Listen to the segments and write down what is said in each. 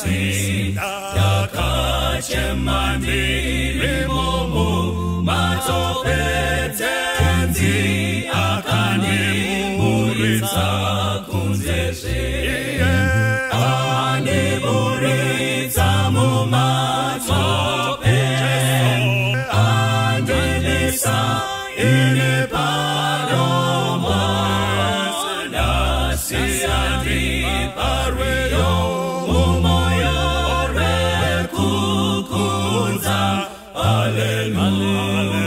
Pasi ndakachema ndirimo mumatope, Tenzi akandiburitsa kunze, andiburitsa mumatope, andimisa ini padombo, nhasi andipa rwiyo mumoyo rwekukudza. Haleluya,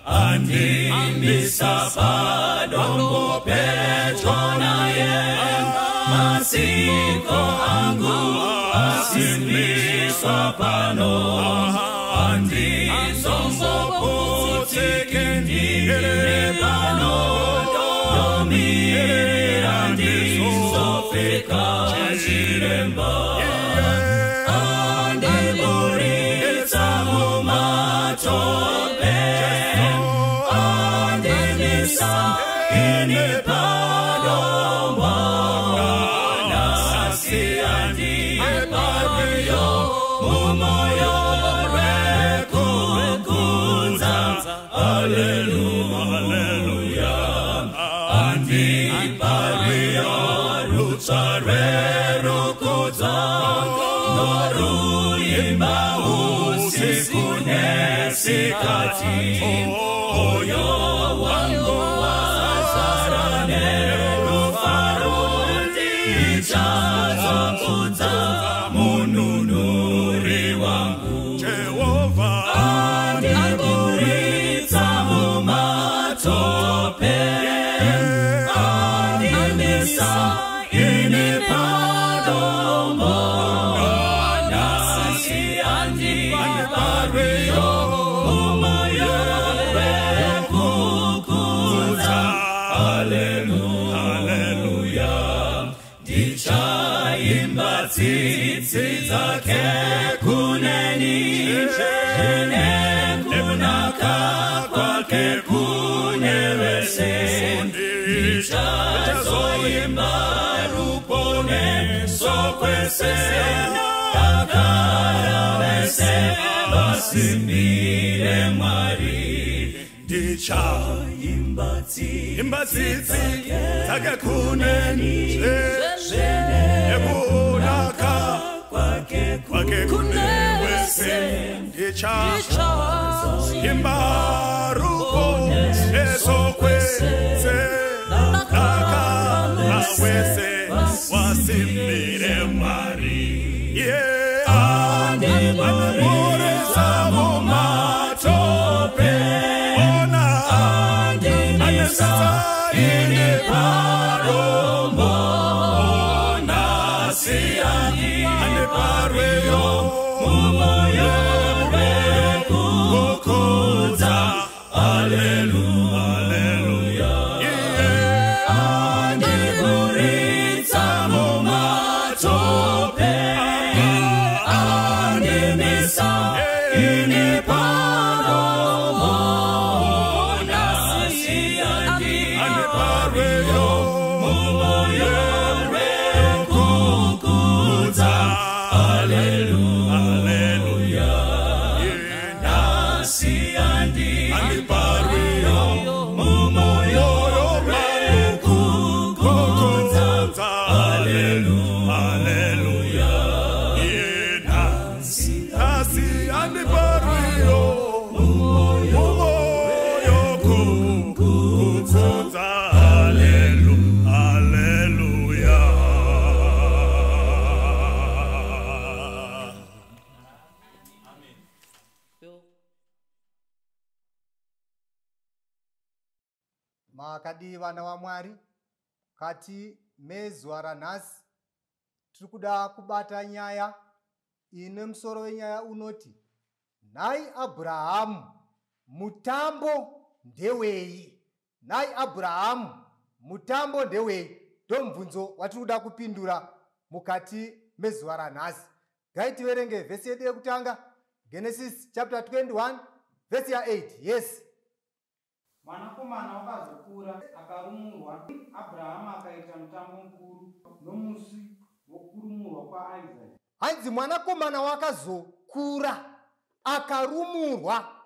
andimisa padombo pedyo naye, masiko angu asimbiswa pano, handizomboputsiki ndiri pano, ndomirira ndizofika chiremba. Andiburitsa mumatope, andimisa ini padombo, nhasi andipa rwiyo mumoyo rwekukudza. Haleluya, andipa rwiyo rutsva rwerukudza, noruimba usiku nesikati, moyo wangu wazara nerufaro, ndichazokudza mununuri wangu. Jehovha Andiburitsa mumatope, andimisa ini padombo, nhasi andipa rwiyo mumoyo rwekukudza. Haleluya, ndichaimba tsitsi dzake kuneni, nekunaka kwake kune vese, ndichazoimba ruponeso kwese, dakara vese vasimbire Mwari. Ndichaimba Imba tsitsi dzake kuneni, nekunaka kwake kwake kune wese, ndichaimba ruponeso kwese, dakara wese wasimbire Mwari. Andiburitsa mumatope, ona andimisa ini padombo, nhasi andipa rwiyo mumoyo rwekukudza. Haleluya, andiburitsa mumatope, andimisa ini padombo, nhasi andipa rwiyo mumoyo rwekukudza. Haleluya, nhasi andipa rwiyo mumoyo rwekukudza. Haleluya, nhasi andipa rwiyo mumoyo kukudza. Haleluya. Makadii vana vaMwari, kati mezuva ranhasi tiri kuda kubata nyaya ine musoro wenyaya unoti, nhai Abhurahamu, mutambo ndewei? Nhai Abhurahamu, mutambo ndewei? Ndomubvunzo watiri kuda kupindura mukati mezuva ranhasi. Ngaitiverenge vhesi yedu yekutanga, Genesis chapter 21 vhesi ya8. Yes. Mwanakomana wakazokura akarumurwa, Abhurahama akaita mutambo mukuru nomusi wokurumurwa kwaIsaki. Hanzi mwanakomana wakazokura akarumurwa,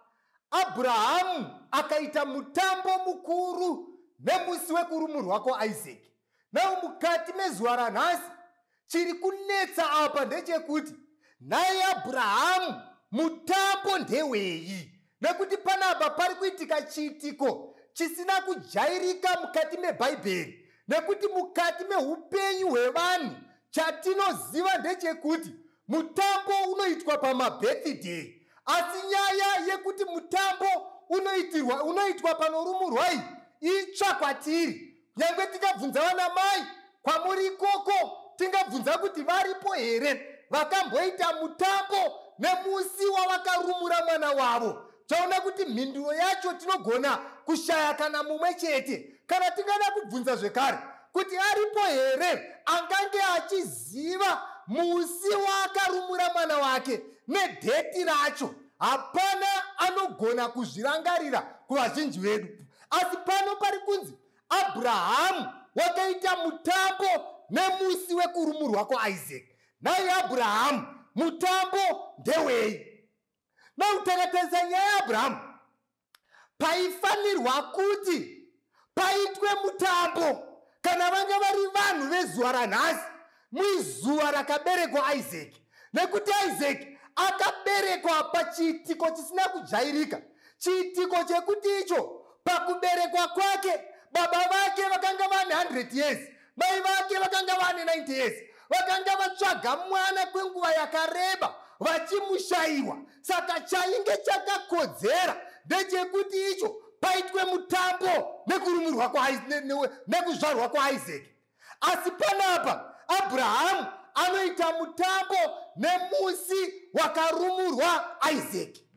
Abrahamu akaita mutambo mukuru nemusi wekurumurwa kwaIsaki. Nao mukati mezuva ranhasi, chiri kunetsa apa ndechekuti, nhai Abrahamu, mutambo ndewei? Nekuti panapa pari kuitika chiitiko chisina kujairika mukati mebhaibheri, nekuti mukati meupenyu hwevanhu chatinoziva ndechekuti mutambo unoitwa pamabirthday. Asi nyaya yekuti mutambo unoitwa panorumurwa iyi itsva kwatiri. Nyange tingabvunza vana mai kwamuri ikoko, tingabvunza kuti varipo here vakamboita mutambo nemusi wavakarumura mwana wavo, taona kuti mhinduro yacho tinogona kushaya kana mumwe chete. Kana tingada kubvunza zvekare kuti aripo here angange achiziva musi waakarumura mwana wake nedate racho, hapana anogona kuzvirangarira kuvazhinji vedu. Asi pano pari kunzi Abrahamu wakaita mutambo nemusi wekurumurwa kwaIsaki. Nhai Abrahamu, mutambo ndewei? Nautakatarisa nyaya yaAbrahamu, paifanirwa kuti paitwe mutambo kana vanga vari vanhu vezuva ranhasi, muzuva rakaberekwa Isaki, nekuti Isaki akaberekwa pachiitiko chisina kujairika, chiitiko chekuti icho pakuberekwa kwake baba vake vakanga vane 100 years, mai vake vakanga vane 90 years, vakanga vatsvaga mwana kwenguva yakareba vachimushayiwa. Saka chainge chakakodzera ndechekuti icho paitwe mutambo nekurumurwa, nekuzvarwa kwaIsaki. Asi panapa Abrahamu anoita mutambo nemusi wakarumurwa Isaki.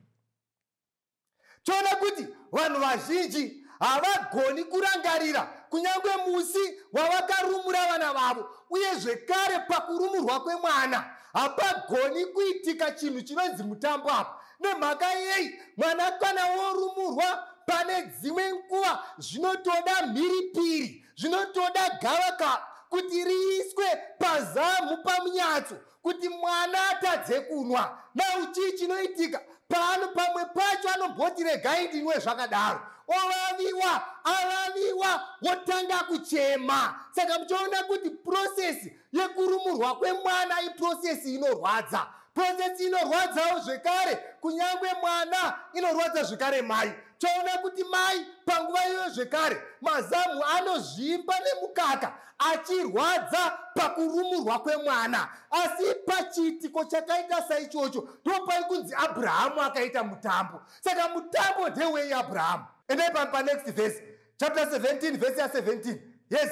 Toona kuti vanhu vazhinji havagoni kurangarira kunyange musi wavakarumura vana vavo. Uye zvekare pakurumurwa kwemwana hapagoni kuitika chinhu chinonzi mutambo apa. Nemhaka yei? Mwana kana worumurwa, pane dzimwe nguva zvinotoda mhiripiri, zvinotoda gavakava kuti riiswe pazamu, pamunyatso, kuti mwana atadze kunwa. Nau chii chinoitika pano? Pamwe pacho anomboti, "Regai ndinwe zvakadaro," ovaviwa, avaviwa wotanga kuchema. Saka muchiona kuti process yekurumurwa kwemwana iprocess inorwadza, process inorwadzawo zvekare kunyange mwana, inorwadza zvekare mai. Toona kuti mai panguva iyoyo zvekare mazamu anozvimba nemukaka achirwadza pakurumurwa kwemwana. Asi pachiitiko chakaita saichocho ndopari kunzi Abrahamu akaita mutambo. Saka mutambo ndewei, Abrahamu? Endai panext verse, chapter 17, verse ya17. Yes,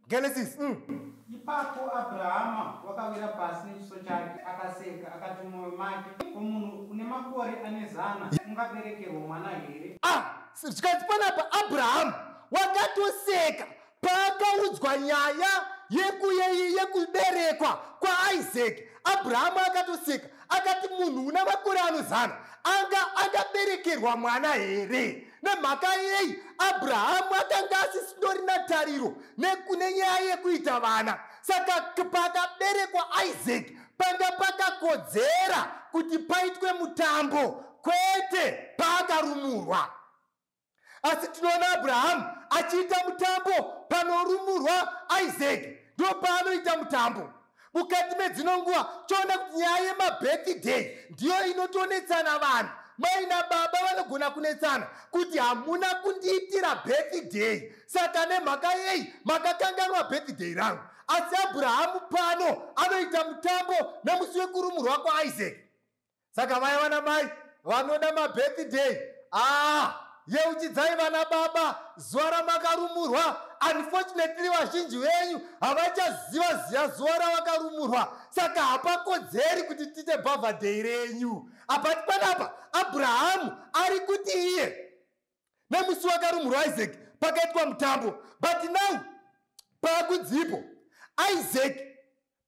Genesis. Ipapo Abrahama wakawira pasi nechiso chake, akaseka, akati mumwoyo make, "Ko munhu une makore ane 100 ungaberekerwa mwana here?" Ah, zvikanzi panapa Abrahamu wakatoseka paakaudzwa nyaya yekuberekwa kwaIsaki. Abrahamu akatoseka akati, "Munhu una makore ano 100 anga angaberekerwa mwana here?" Nemhaka yei? Abrahamu akanga asisitorina tariro nenyaya yekuita vana. Saka pakaberekwa Isaki panga pakakodzera kuti paitwe mutambo, kwete paakarumurwa. Asi tinoona Abrahamu achiita mutambo panorumurwa Isaki, ndo paanoita mutambo. Mukati medzino nguva toona kuti nyaya yemabirthday ndiyo inotonetsana vanhu. Mai nababa vanogona kunetsana kuti, "Hamuna kundiitira birthday, saka nemhaka yei makakanganwa birthday rangu?" Asi Abrahamu pano anoita mutambo nemusi wekurumurwa kwaIsaki. Saka vaya vana mai vanoda mabirthday, ah, yeuchidzai vana baba zuva ramakarumurwa. Unfortunately, vazhinji venyu havachaziva ziya zuva ravakarumurwa, saka hapakodzeri kuti tiite birthday renyu. Apati panapa Abrahamu ari kuti iye nemusi wakarumurwa Isaac pakaitwa mutambo. But now paakudzipo, Isaac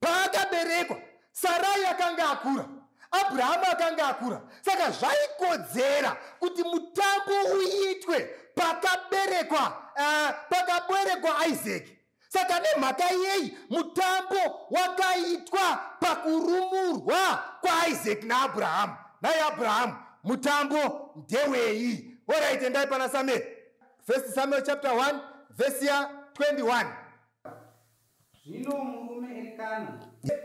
paakaberekwa, Sarai akanga akura, Abrahamu akanga akura, saka zvaikodzera kuti mutambo uitwe pakaberekwa Isaac. Saka nemhaka yei mutambo wakaitwa pakurumurwa kwaIsaac naAbrahamu? Naye Abrahamu mutambo ndewei? Alright, endai pana Samuel. 1 Samuel chapter 1 verse ya 21. Zvino murume Erikana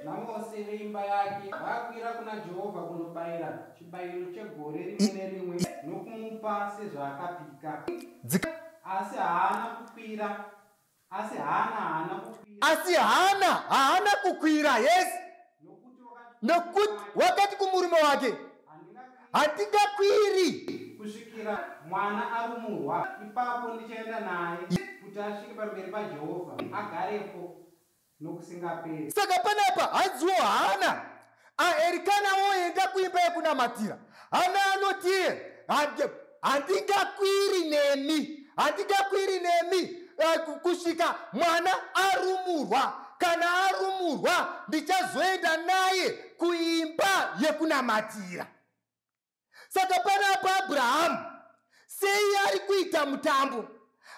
navose veimba yake vakakwira kuna Jehovha kunobayira chibayiro chegore rimwe nerimwe nokumupa sezvaakapika. Asi haana kukwira. Asi Hana haana kukwira. Yes. Nokuti wakati kumurume wake, handingakwiri kusvikira mwana arumurwa, ipapo ndichaenda naye kuti asvike pamberi paJehovha agarepo nokusingaperi. Saka panapa hanziwo Hana Erikana woenda kuimba yekunamatira. Hana anoti handingakwiri nemi, handingakwiri nemi kusvika mwana arumurwa. Kana arumurwa ndichazoenda naye kuimba yekunamatira. Saka panapa Abrahamu sei ari kuita mutambo?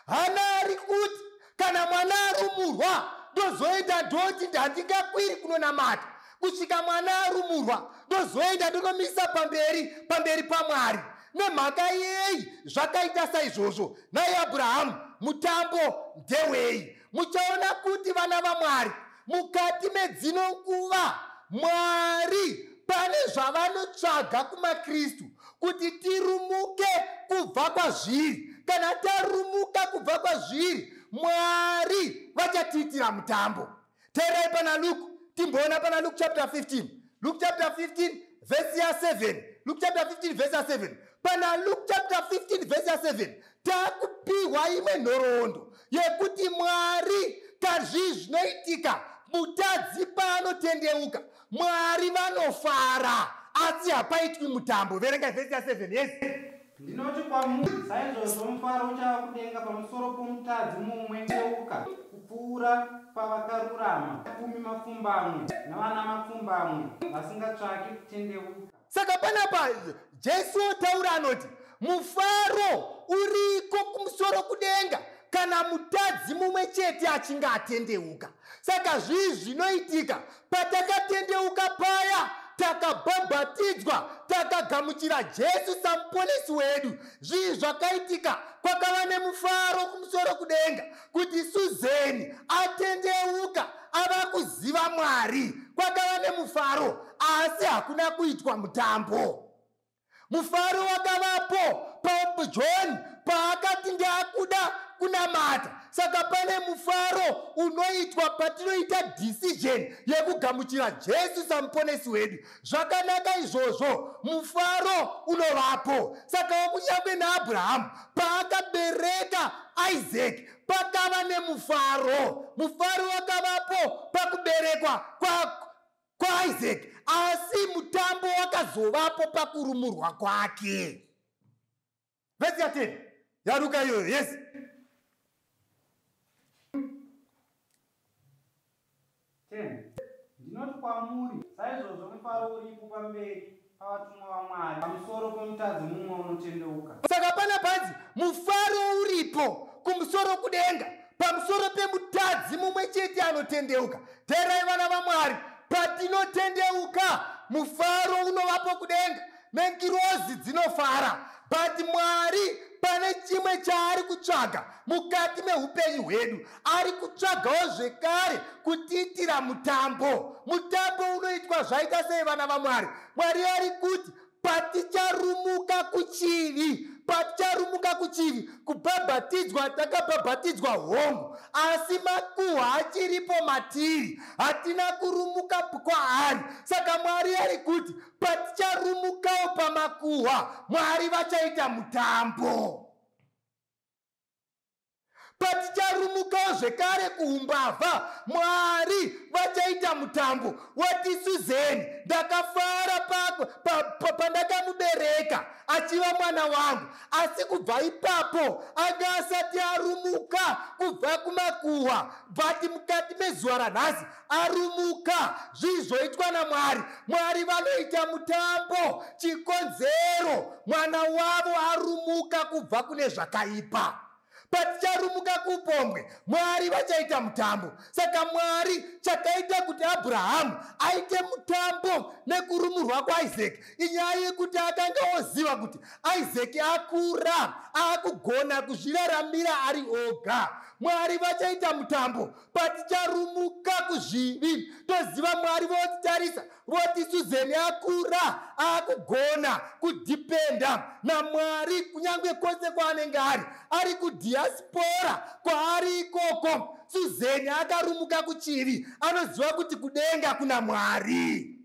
Hana ari kuti kana mwana arumurwa ndozoenda, ndoti handingakwiri kunonamata kusvika mwana arumurwa, ndozoenda ndonomisa pamberi paMwari. Nemhaka yei zvakaita saizvozvo? Naye Abrahamu mutambo ndewei? Muchaona kuti vana vaMwari mukati medzino nguva Mwari pane zvavanotsvaga kumaKristu kuti tirumuke kubva kwazviri. Kana tarumuka kubva kwazviri, Mwari vachatiitira mutambo. Teerai pana Luke, timboona pana Luke chapter 15. Luke chapter 15 verse ya 7. Luke chapter 15 verse ya 7. Pana Luke chapter 15 verse ya 7 takupiwa imwe nhoroondo yekuti Mwari kazvii zvinoitika mutadzi paanotendeuka Mwari vanofara, asi hapaitwi mutambo. Verenga verse ya 7. Yes. Ndinoti kwamuri, saizvozvo mufaro uchava kudenga pamusoro pomutadzi mumwe teuka kupfuura pavakarurama 17 navana 20 vasingatsvaki kutendeuka. Saka panapa Jesu otaura anoti mufaro uriko kumusoro kudenga kana mutadzi mumwe chete achinge atendeuka. Saka zvii zvinoitika patakatendeuka paya? Takabhabhatidzwa, takagamuchira Jesu samuponesi wedu. Zvii zvakaitika? Kwakava nemufaro kumusoro kudenga kuti Suzeni atendeuka, ava kuziva Mwari. Kwakava nemufaro, asi hakuna kuitwa mutambo. Mufaro wakavapo paJohn paakati ndakuda kunamata. Saka pane mufaro unoitwa patinoita decision yekugamuchira Jesu samuponesi wedu. Zvakanaka izvozvo, mufaro unovapo. Saka kunyange naAbrahamu paakabereka Isaac pakava nemufaro. Mufaro wakavapo pakuberekwa kwaIsaac, asi mutambo wakazovapo pakurumurwa kwake. Vhesi ya 10 yaRuka iyoyo. Yes. 10. Ndinoti kwamuri, saizvozvo mufaro uripo pamberi pavatumwa vaMwari pamusoro pomutadzi mumwe unotendeuka. Saka pana panzi mufaro uripo kumusoro kudenga pamusoro pemutadzi mumwe chete anotendeuka. Teerai vana vaMwari, patinotendeuka mufaro unovapo kudenga nengirozi dzinofara. But Mwari pane chimwe chaari kutsvaga mukati meupenyu hwedu. Ari kutsvagawo zvekare kutiitira mutambo. Mutambo unoitwa zvaita sei vana vaMwari? Mwari ari kuti paticharumuka kuchivi, paticharumuka kuchivi, kubhabhatidzwa takabhabhatidzwa hongu, asi makuhwa achiripo matiri, hatina kurumuka kwaari. Saka Mwari ari kuti paticharumukawo pamakuhwa, Mwari vachaita mutambo. Paticharumukawo zvekare kuumbavha, Mwari vachaita mutambo. Wati Suzeni, ndakafara pandakamubereka achiva mwana wangu, asi kubva ipapo anga asati arumuka kubva kumakuhwa, but mukati mezuva ranhasi arumuka. Zvizvoitwa naMwari. Mwari vanoita mutambo chikonzero mwana wavo arumuka kubva kune zvakaipa. Paticharumuka kuupombwe, Mwari vachaita mutambo. Saka Mwari chakaita kuti Abrahamu aite mutambo nekurumurwa kwaIsaki inyaya yekuti akanga oziva kuti Isaki akura, akugona kuzviraramira ari oga. Mwari vachaita mutambo paticharumuka kuzvivi. Toziva Mwari votitarisa voti Suzeni akura, akugona kudhipenda naMwari kunyange kwose kwaanenge ari, ari kudiaspora kwaari ikoko. Suzeni akarumuka kuchivi, anoziva kuti kudenga kuna Mwari.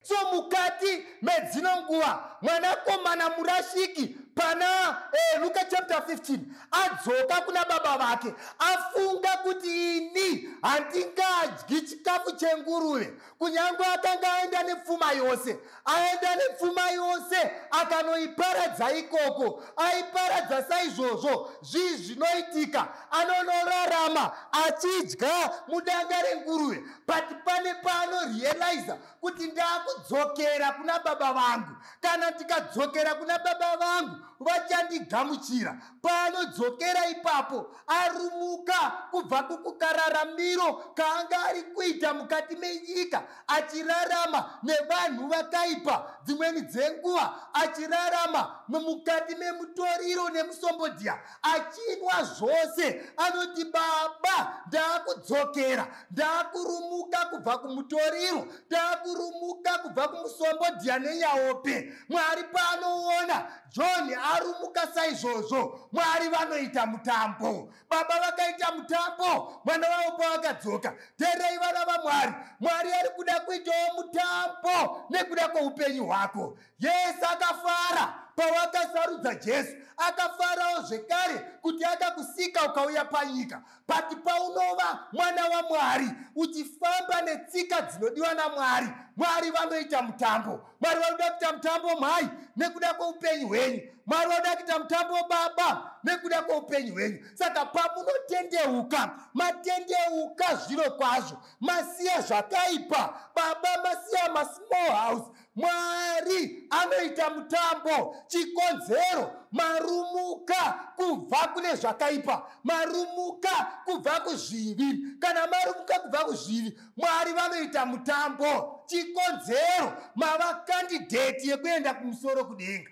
So mukati medzino nguva mwanakomana murashiki pana Luka chapter 15 adzoka kuna baba vake, afunga kuti ini handingadyi chikafu chenguruve, kunyange akanga aenda nepfuma yose, aenda nepfuma yose akanoiparadza ikoko, aiparadza saizvozvo. Zvii zvinoitika? Anonorarama achidya mudanga renguruve, but pane paanorealiza kuti ndakudzokera kuna baba vangu. Kana ndikadzokera kuna baba vangu vachandigamuchira. Paanodzokera ipapo arumuka kubva kukukararamiro kaanga ari kuita mukati menyika, achirarama nevanhu vakaipa, dzimweni dzenguva achirarama mukati memutoriro nemusombodhiya, achinwa zvose. Anoti, baba, ndakudzokera, ndakurumuka kubva kumutoriro, ndakurumuka kubva kumusombodhiya nenyaope. Mwari paanoona John arumuka saizvozvo, Mwari vanoita mutambo. Baba vakaita mutambo mwana wavo pavakadzoka. Teerei vana vaMwari, Mwari ari kuda kuitawo mutambo nekuda kweupenyu hwako. Yesu akafara pawakasarudza Jesu, akafarawo zvekare kuti akakusika ukauya panyika. But paunova mwana waMwari uchifamba netsika dzinodiwa naMwari, Mwari vanoita mutambo. Mwari vanoda kuita mutambo mhai nekuda kweupenyu hwenyu. Mwari vanoda kuita mutambo baba nekuda kweupenyu hwenyu. Saka pamunotendeuka, matendeuka zviro kwazvo, masiya zvakaipa baba, masiya masmall house, Mwari anoita mutambo. Chikonzero, marumuka kubva kune zvakaipa, marumuka kubva kuzvivi. Kana marumuka kubva kuzvivi, Mwari vanoita mutambo. Chikonzero, mava kandidheti yekuenda kumusoro kudenga.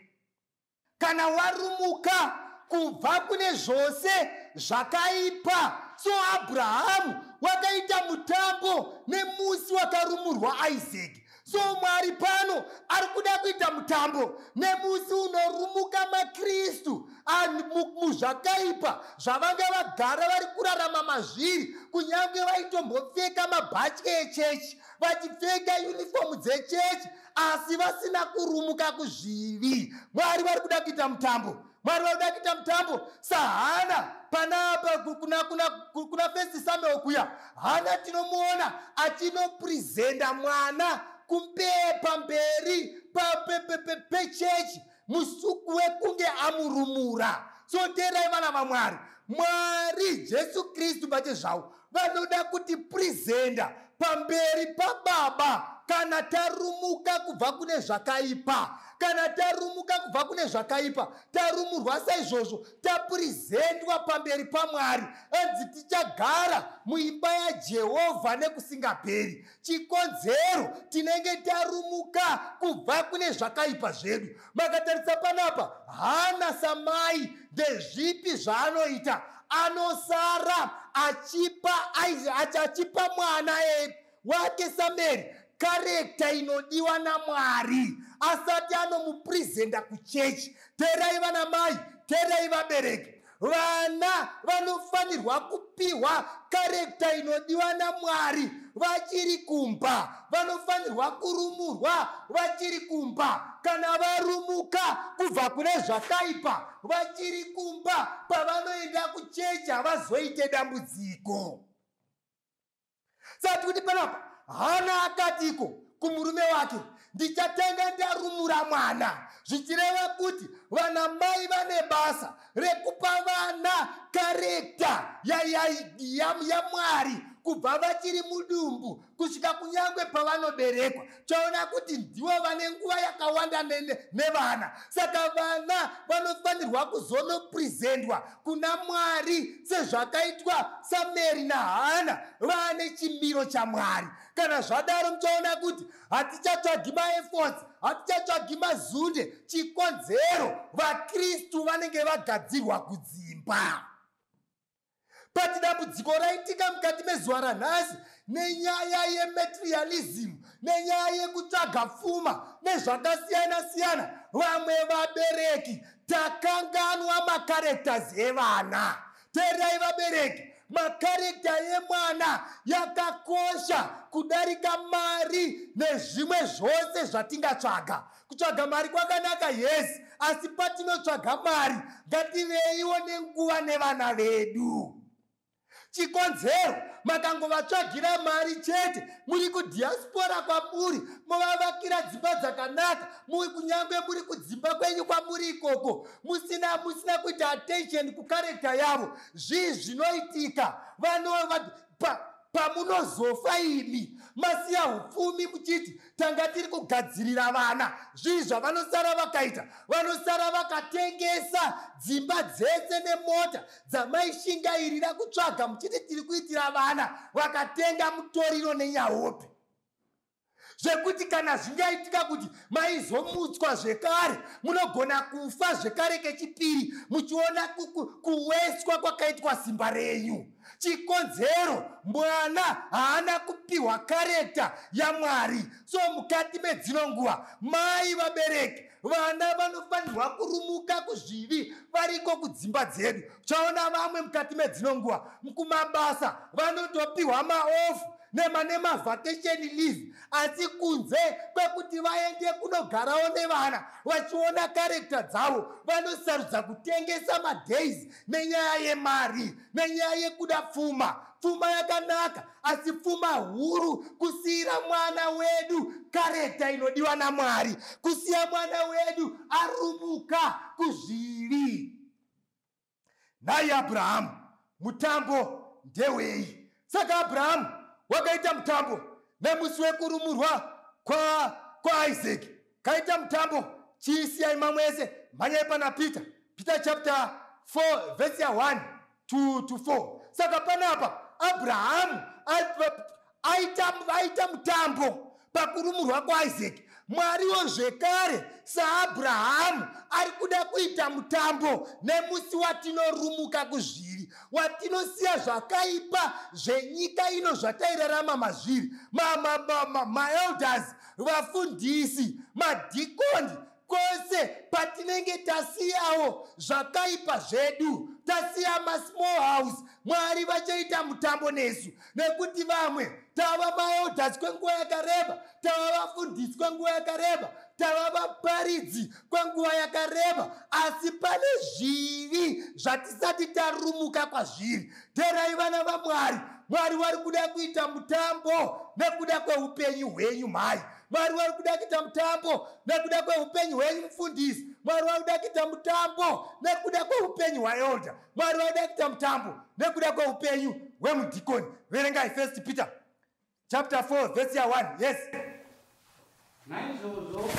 Kana warumuka kubva kune zvose zvakaipa, so Abrahamu wakaita mutambo nemusi wakarumurwa Isaki. So Mwari pano ari kuda kuita mutambo nemusi unorumuka maKristu muzvakaipa zvavanga vagara vari kurarama mazviri, kunyange vaitombopfeka mabhatye echechi, vachipfeka yunifomu dzechechi, asi vasina kurumuka kuzvivi. Mwari vari kuda kuita mutambo. Mwari vari kuda kuita mutambo. Sahana panapa kuna First Samuel kuya, Hana tinomuona achinoprezenda mwana pamberi pechechi musuku wekunge amurumura. So teerai vana vaMwari, Mwari Jesu Kristu pachezvavo vanoda kuti prizenda pamberi pababa kana tarumuka kubva kune zvakaipa. Kana tarumuka kubva kune zvakaipa, tarumurwa saizvozvo, taprizendwa pamberi paMwari, anzi tichagara muimba yaJehovha nekusingaperi. Chikonzero, tinenge tarumuka kubva kune zvakaipa zvedu. Makatarisa panapa, Hana samai ndezvipi zvaanoita? Anosara achipa mwana wake Sameri karekta inodiwa naMwari asati anomuprezenda kuchechi. Teerai vana mai, teerai vabereki, vana vanofanirwa kupiwa karekta inodiwa naMwari vachiri kumba. Vanofanirwa kurumurwa vachiri kumba. Kana varumuka kubva kune zvakaipa vachiri kumba, pavanoenda kuchechi havazoite dambudziko. Saka kuti panapa Hana akatiko kumurume wake, ndichatanga ndarumura mwana, zvichireva kuti Vana mai vane basa rekupa vana character yaMwari kubva vachiri mudumbu kusvika kunyangwe pavanoberekwa. Chaona kuti ndivo vane nguva yakawanda nevana. Saka vana vanofanirwa kuzonopresentwa kuna Mwari sezvakaitwa saMary naHana, vane chimiro chaMwari. Kana zvadaro muchaona kuti hatichatsvagi maefforts, hatichatsvagi mazunde. Chikonzero, vaKristu vanenge vagadzirwa kudzimba. But dambudziko raitika mukati mezuva ranhasi nenyaya yematerialism, nenyaya yekutsvaga pfuma nezvakasiyana-siyana, vamwe vabereki takanganwa macharacters evana. Teerai vabereki, macharacter emwana yakakosha kudarika mari nezvimwe zvose zvatingatsvaga. Kutsvaga mari kwakanaka, yes, asi patinotsvaga mari ngativeiwo nenguva nevana vedu. Chikonzero, makangovatsvagira mari chete muri kudiaspora kwamuri, movavakira dzimba dzakanaka, kunyange muri kudzimba kwenyu kwamuri ikoko, musina kuita attention kucharacter yavo, zvii zvinoitika? Pamunozofa imi masiya upfumi muchiti tanga tiri kugadzirira vana, zvii zvavanosara vakaita? Vanosara vakatengesa dzimba dzese nemota dzamaishingairira kutsvaga muchiti tiri kuitira vana, vakatenga mutoriro nenyaope, zvekuti kana zvingaitika kuti maizomutswa zvekare, munogona kufa zvekare kechipiri muchiona kuweswa kwakaitwa simba renyu. Chikonzero, mwana haana kupiwa character yaMwari. So mukati medzino nguva, mai vabereki, vana vanofanirwa kurumuka kuzvivi variko kudzimba dzedu. Chaona vamwe mukati medzino nguva kumabasa vanotopiwa maoff nemavacation leave, asi kunze kwekuti vaende kunogarawo nevana vachiona character dzavo, vanosarudza kutengesa madays nenyaya yemari, nenyaya yekuda pfuma. Pfuma yakanaka, asi pfuma huru kusiyira mwana wedu character inodiwa naMwari, kusiya mwana wedu arumuka kuzvivi. Nhai Abrahamu, mutambo ndewei? Saka Abrahamu wakaita mutambo nemusi wekurumurwa kwaIsaac, kaita mutambo. Chiisiyai mamwe ese, mhanyai pana Peter, Peter chapter 4 verse ya1 to 4. Saka panapa Abrahamu aita mutambo pakurumurwa kwaIsaac. Mwariwo zvekare saAbrahamu ari kuda kuita mutambo nemusi watinorumuka kuzvivi, watinosiya zvakaipa zvenyika ino zvatairarama mazviri. Maelders, vafundisi, madhikoni, kwose patinenge tasiyawo zvakaipa zvedu, tasiya masmall house, Mwari vachaita mutambo nesu. Nekuti vamwe tava maelders kwenguva yakareba, tava vafundisi kwenguva yakareba, tava vaparidzi kwenguva yakareba, asi pane zvivi zvatisati tarumuka kwazviri. Terai vana vaMwari, Mwari vari kuda kuita mutambo nekuda kweupenyu hwenyu mhai. Mwari vari kuda kuita mutambo nekuda kweupenyu hwenyu mufundisi. Mwari vari kuda kuita mutambo nekuda kweupenyu hwaelder. Mwari vari kuda kuita mutambo nekuda kweupenyu hwemudhikoni. Verengai First Peter chapter 4 verse ya1. Yes. Naizvozvo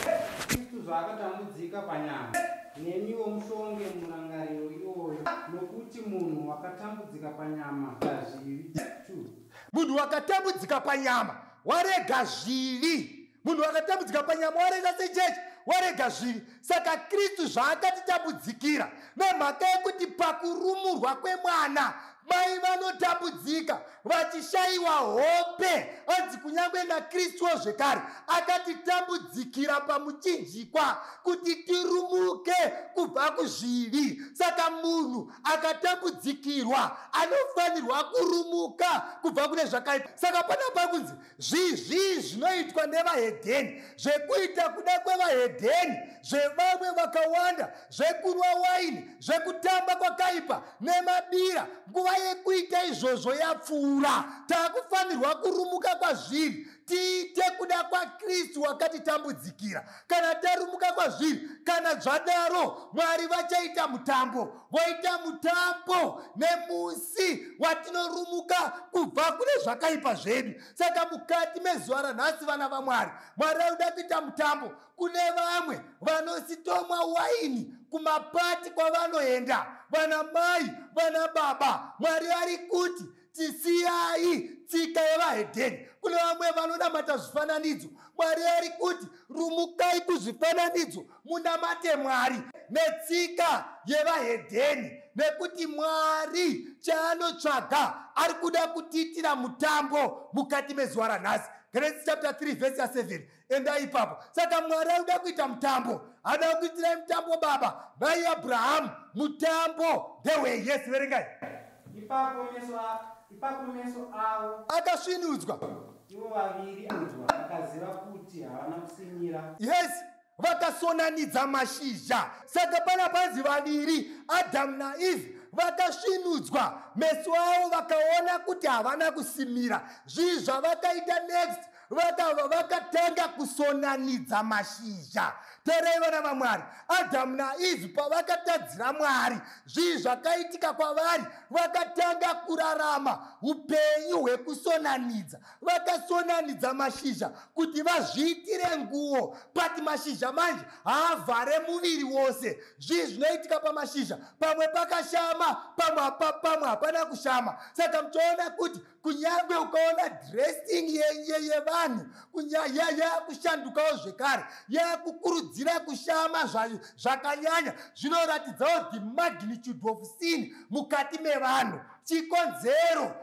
Kristu zvaakatambudzika panyama, nemiwo mushonge murangariro iwoyo, nokuti munhu wakatambudzika panyama zvivi. 2. Munhu wakatambudzika panyama warega zvivi. Munhu wakatambudzika panyama warega sechechi, warega zvivi. Saka Kristu zvaakatitambudzikira, nemhaka yekuti pakurumurwa kwemwana mai vanotambudzika vachishayiwa hope, anzi kunyange naKristuwo zvekare akatitambudzikira pamuchinjikwa kuti tirumuke kubva kuzvivi. Saka munhu akatambudzikirwa anofanirwa kurumuka kubva kune zvakaipa. Saka panapa kunzi zvizvii zvinoitwa nevahedheni, zvekuita kuda kwevahedheni, zvevamwe vakawanda, zvekunwa waini, zvekutamba kwakaipa nemabira, nguva yekuita izvozvo yapfuura. Taakufanirwa kurumuka kwazviri. Tiite kuda kwaKristu wakatitambudzikira. Kana tarumuka kwazviri, kana zvadaro, Mwari vachaita mutambo. Voita mutambo nemusi watinorumuka kubva kune zvakaipa zvedu. Saka mukati mezuva ranhasi, vana vaMwari, Mwari arikuda kuita mutambo. Kune vamwe vanositomwa waini kumapati kwavanoenda, vana mai, vana baba, Mwari ari kuti tisiyai tsika yevahedheni. Kune vamwe vanonamata zvifananidzo, Mwari ari kuti rumukai kuzvifananidzo munamate Mwari netsika yevahedheni, nekuti Mwari chaanotsvaga ari kuda kutiitira mutambo mukati mezuva ranhasi. Genesis chapter 3 verse ya7, enda ipapo. Saka Mwari ari kuda kuita mutambo, ada kuitirai mutambo baba mai Abrahamu. Mutambo ndewei? Yes, verengai. Ipapo meso avo akasvinudzwa ivo vaviri vakaziva kuti havana kusimira. Yes, vakasonanidza mashizha. Saka pana panzi vaviri, Adhamu naEvhe, vakasvinudzwa meso avo, vakaona kuti havana kusimira. Zvii zvavakaita next? Vakatanga kusonanidza mashizha. Terai, vana vaMwari, Adhamu naEvhe pavakatadzira Mwari, zvii zvakaitika kwavari? Vakatanga kurarama upenyu hwekusonanidza. Vakasonanidza mashizha kuti vazviitire nguo, but mashizha manje haavhare muviri wose. Zvii zvinoitika pamashizha? Pamwe pakashama, pamwe hapana kushama. Saka muchiona kuti kunyange ukaona dressing yevanhu yakushandukawo zvekare, yakukurudzira kushama zvakanyanya, zvinoratidzawo the magnitude of sin mukati mevanhu. Chikonzero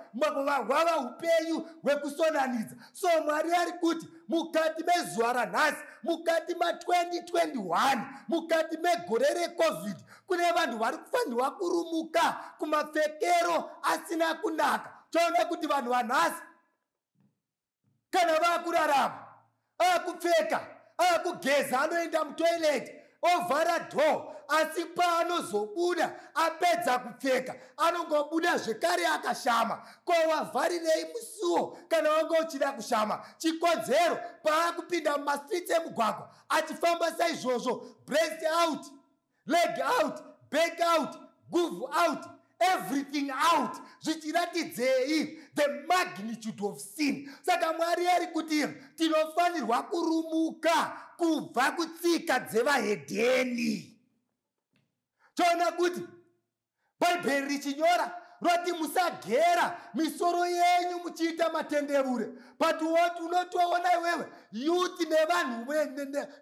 hwava upenyu hwekusonanidza. So Mwari ari kuti mukati mezuva ranhasi, mukati ma2021, mukati megore reCOVID, kune vanhu vari kufanirwa kurumuka kumapfekero asina kunaka. Toona kuti vanhu vanhasi kana vaakurarama, akupfeka, akugeza, anoenda mutoilet, ovhara door, asi paanozobuda apedza kupfeka, anongobuda zvekare akashama. Ko wavharirei musuwo kana wanga uchida kushama? Chikonzero, paakupinda mumastreets emugwagwa achifamba saizvozvo, breast out, leg out, back out, guvhu out, everything out, zvichiratidzei? The magnitude of sin. Saka Mwari ari kuti tinofanirwa kurumuka kubva kutsika dzevahedheni. Toona kuti Bhaibheri richinyora roti musagera misoro yenyu muchiita matendevure, but woti unotoona iwewe youth nevanhu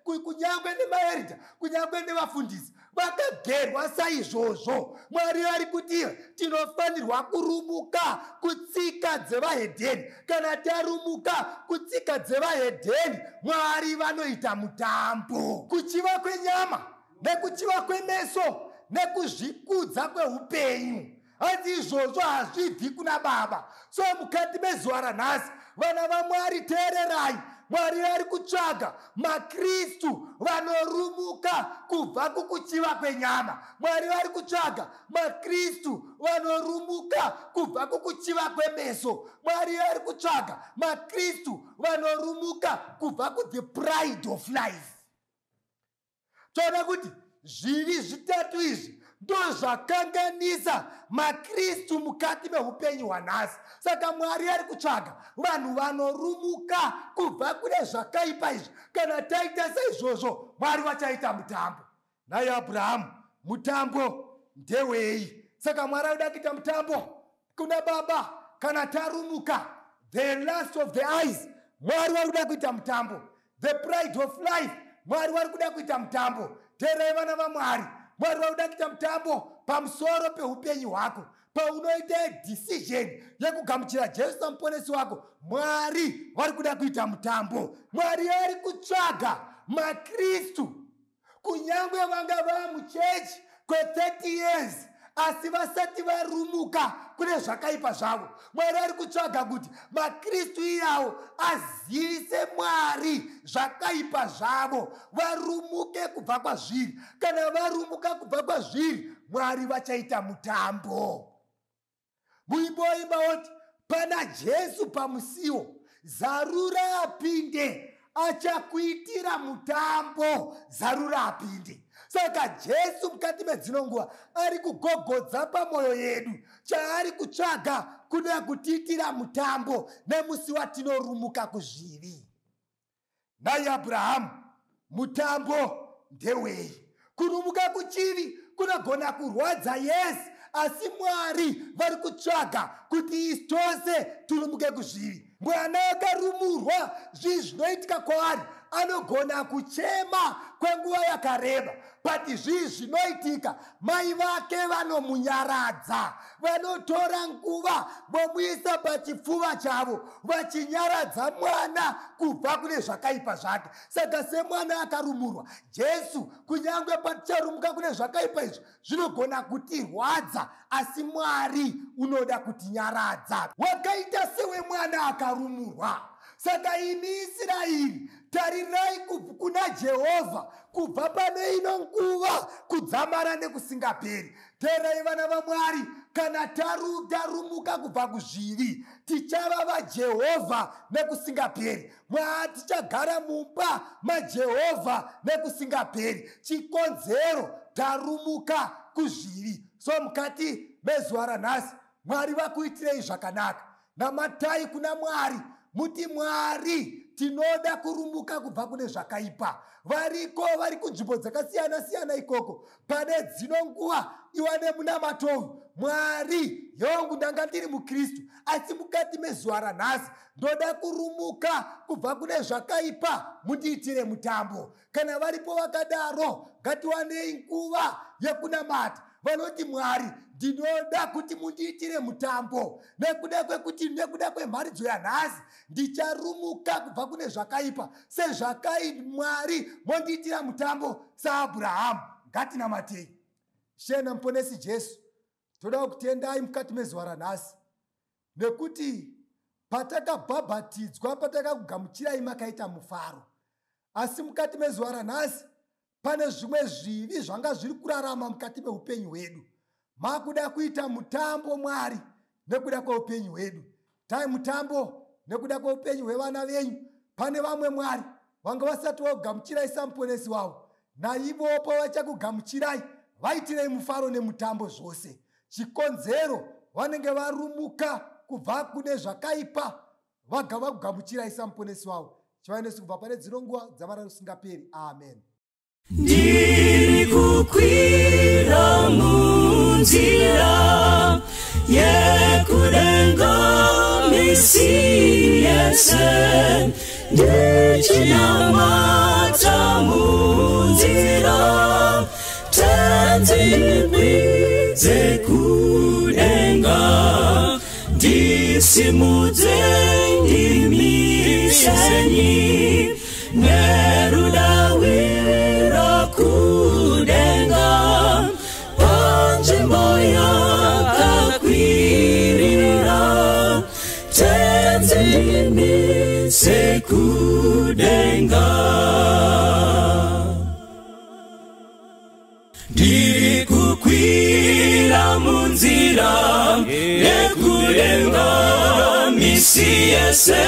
kunyangwe nemaelders, kunyange nevafundisi vakagerwa saizvozvo. Mwari ari kuti tinofanirwa kurumuka kutsika dzevahedheni. Kana tarumuka kutsika dzevahedheni, Mwari vanoita mutambo. Kuchiva kwenyama nekuchiva kwemeso nekuzvikudza kweupenyu, hanzi izvozvo hazvibvi kuna Baba. So mukati mezuva ranhasi, vana vaMwari, teererai, Mwari ari kutsvaga maKristu vanorumuka kubva kukuchiva kwenyama. Mwari vari kutsvaga maKristu vanorumuka kubva kukuchiva kwemeso. Mwari vari kutsvaga maKristu vanorumuka kubva kuthe pride of life. Toona kuti zvivi zvitatu izvi ndo zvakanganisa maKristu mukati meupenyu hwanhasi. Saka Mwari ari kutsvaga vanhu vanorumuka kubva kune zvakaipa izvi. Kana taita saizvozvo, Mwari vachaita mutambo. Naye Abrahamu, mutambo ndewei? Saka Mwari arikuda kuita mutambo kuna baba kana tarumuka. The lust of the eyes, Mwari vari kuda kuita mutambo. The pride of life, Mwari vari kuda kuita mutambo. Teerai, vana vaMwari, Mwari vari kuda kuita mutambo pamusoro peupenyu hwako. Paunoita decision yekugamuchira Jesu samuponesi wako, Mwari vari kuda kuita mutambo. Mwari ari kutsvaga maKristu, kunyange vanga vava muchechi kwe30 years asi vasati varumuka kune zvakaipa zvavo. Mwari ari kutsvaga kuti maKristu iyawo azivise Mwari zvakaipa zvavo, varumuke kubva kwazviri. Kana varumuka kubva kwazviri, Mwari vachaita mutambo. Muimbo waimba woti pana Jesu pamusiwo. Zarura apinde, achakuitira mutambo. Zarura apinde. Saka Jesu mukati medzino nguva ari kugogodza pamwoyo yedu. Chaari kutsvaga kuda kutiitira mutambo nemusi watinorumuka kuzvivi. Nai Abrahamu, mutambo ndewei? Kurumuka kuchivi kunogona kurwadza, yes, asi Mwari vari kutsvaga kuti isu tose turumuke kuzvivi. Mwana akarumurwa, zvinhu zvinoitika kwaari, anogona kuchema kwenguva yakareba, but zvii zvinoitika? Mai vake vanomunyaradza, vanotora nguva vomuisa pachipfuva chavo, vachinyaradza mwana kubva kune zvakaipa zvake. Saka semwana akarumurwa, Jesu, kunyange paticharumuka kune zvakaipa izvi, zvinogona kutirwadza, asi Mwari unoda kutinyaradza. Wakaita sewe mwana akarumurwa. Saka imi Israeri, tarirai kuna Jehovha kubva pane ino nguva kudzamara nekusingaperi. Teerai vana vaMwari, kana tarumuka kubva kuzvivi, tichava vaJehovha nekusingaperi. Tichagara mumba maJehovha nekusingaperi. Chikonzero tarumuka kuzvivi. So mukati mezuva ranhasi, Mwari vakuitirei zvakanaka. Namatai kuna Mwari, muti Mwari, tinoda kurumuka kubva kune zvakaipa. Variko vari kunzvimbo dzakasiyana siyana ikoko, pane dzino nguva iwane munamato uyu. Mwari, yongu ndanga ndiri muKristu, asi mukati mezuva ranhasi ndoda kurumuka kubva kune zvakaipa, mundiitire mutambo. Kana varipo vakadaro, ngatiwanei nguva yekunamata. Vanoti Mwari, ndinoda kuti mundiitire mutambo nekuda kwekuti nekuda kwemharidzo yanhasi ndicharumuka kubva kune zvakaipa. Sezvakai Mwari mondiitira mutambo saAbrahamu. Ngatinamatei. Shena Muponesi Jesu, toda kutendai mukati mezuva ranhasi, nekuti patakabhabhatidzwa, patakakugamuchirai, makaita mufaro. Asi mukati mezuva ranhasi pane zvimwe zvivi zvanga zviri kurarama mukati meupenyu hwedu. Makuda kuita mutambo Mwari nekuda kweupenyu hwedu. Tai mutambo nekuda kweupenyu hwevana venyu. Pane vamwe Mwari vanga vasati vakugamuchirai samuponesi wavo, naivopo vachakugamuchirai, vaitirei mufaro nemutambo zvose. Chikonzero vanenge varumuka kubva kune zvakaipa, vagava kugamuchirai samuponesi wavo. Chivanesu kubva pane dzino nguva dzamara rusingaperi. Amen. Ndiri kukwira munzira yekudenga misi yese, ndichinamata munzira tenzi kudenga, ndisimudze ndimisenyi nerudawira kudenga, panzvimbo yakakwirira tenzi ndimise kudenga. Ndiri kukwira munzira yekudenga misi yese,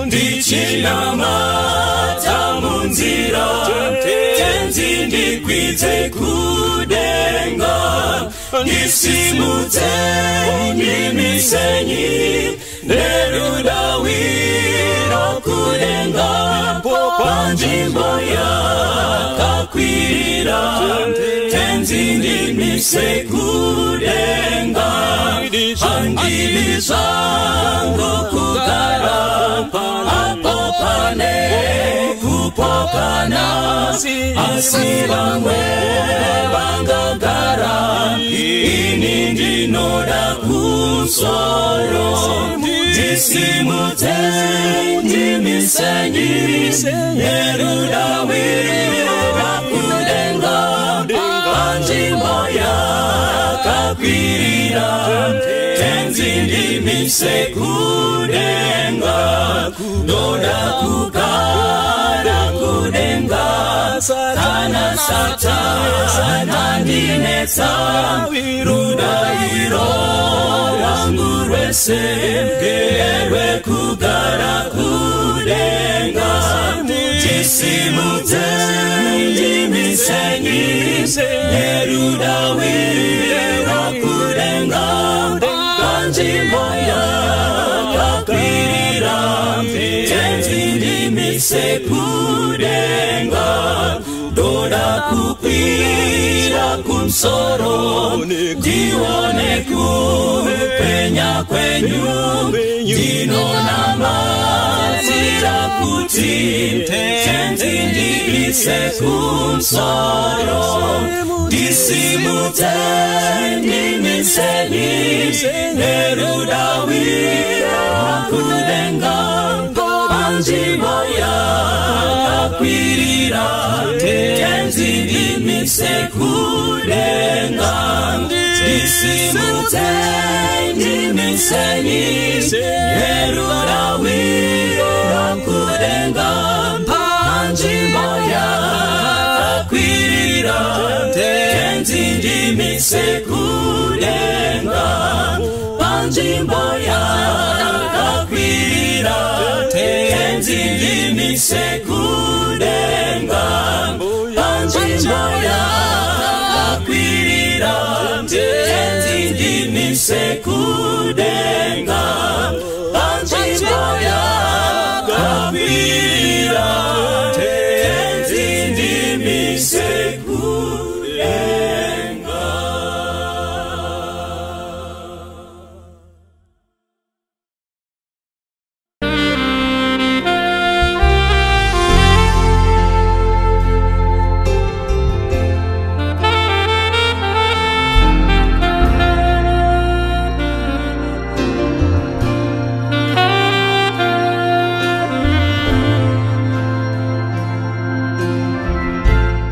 ndichinamata munzira tenzi ndikwidze kudenga, ndisimudze ndimisenyi nerudawira kudenga, panzvimbo yakakwirira tenzi ndimise kudenga. Handidi zvangu kugara apo pane kupokana, asi vamwe vangagara, ini ndinoda kusoro. Ndisimudze ndimisenyi nerudawira kudenga, panzvimbo yakakwirira tenzi ndimise kudenga. Ndoda kugara kudenga, kana Satani andinetsa, rudawiro rwangu rwese nderwekugara Ndisimudze ndimisenyi nerudawira kudenga panzvimbo yakakwirira. Tenzi ndimise kudenga, ndoda kukwira kumusoro, ndione kupenya kwenyu. Ndinonamatira kuti Tenzi ndimise kumusoro. Ndisimudze ndimiseni nerudawira kudenga panzvimbo yakakwirira. Tenzi ndimise kudenga, ndisimudze ndimiseni nerudawira kudenga panzvimbo yakakwirira. Tenzi ndimise kudenga panzvimbo yakakwirira. Tenzi ndimise kudenga panzvimbo yakakwirira. Tenzi ndimise kudenga.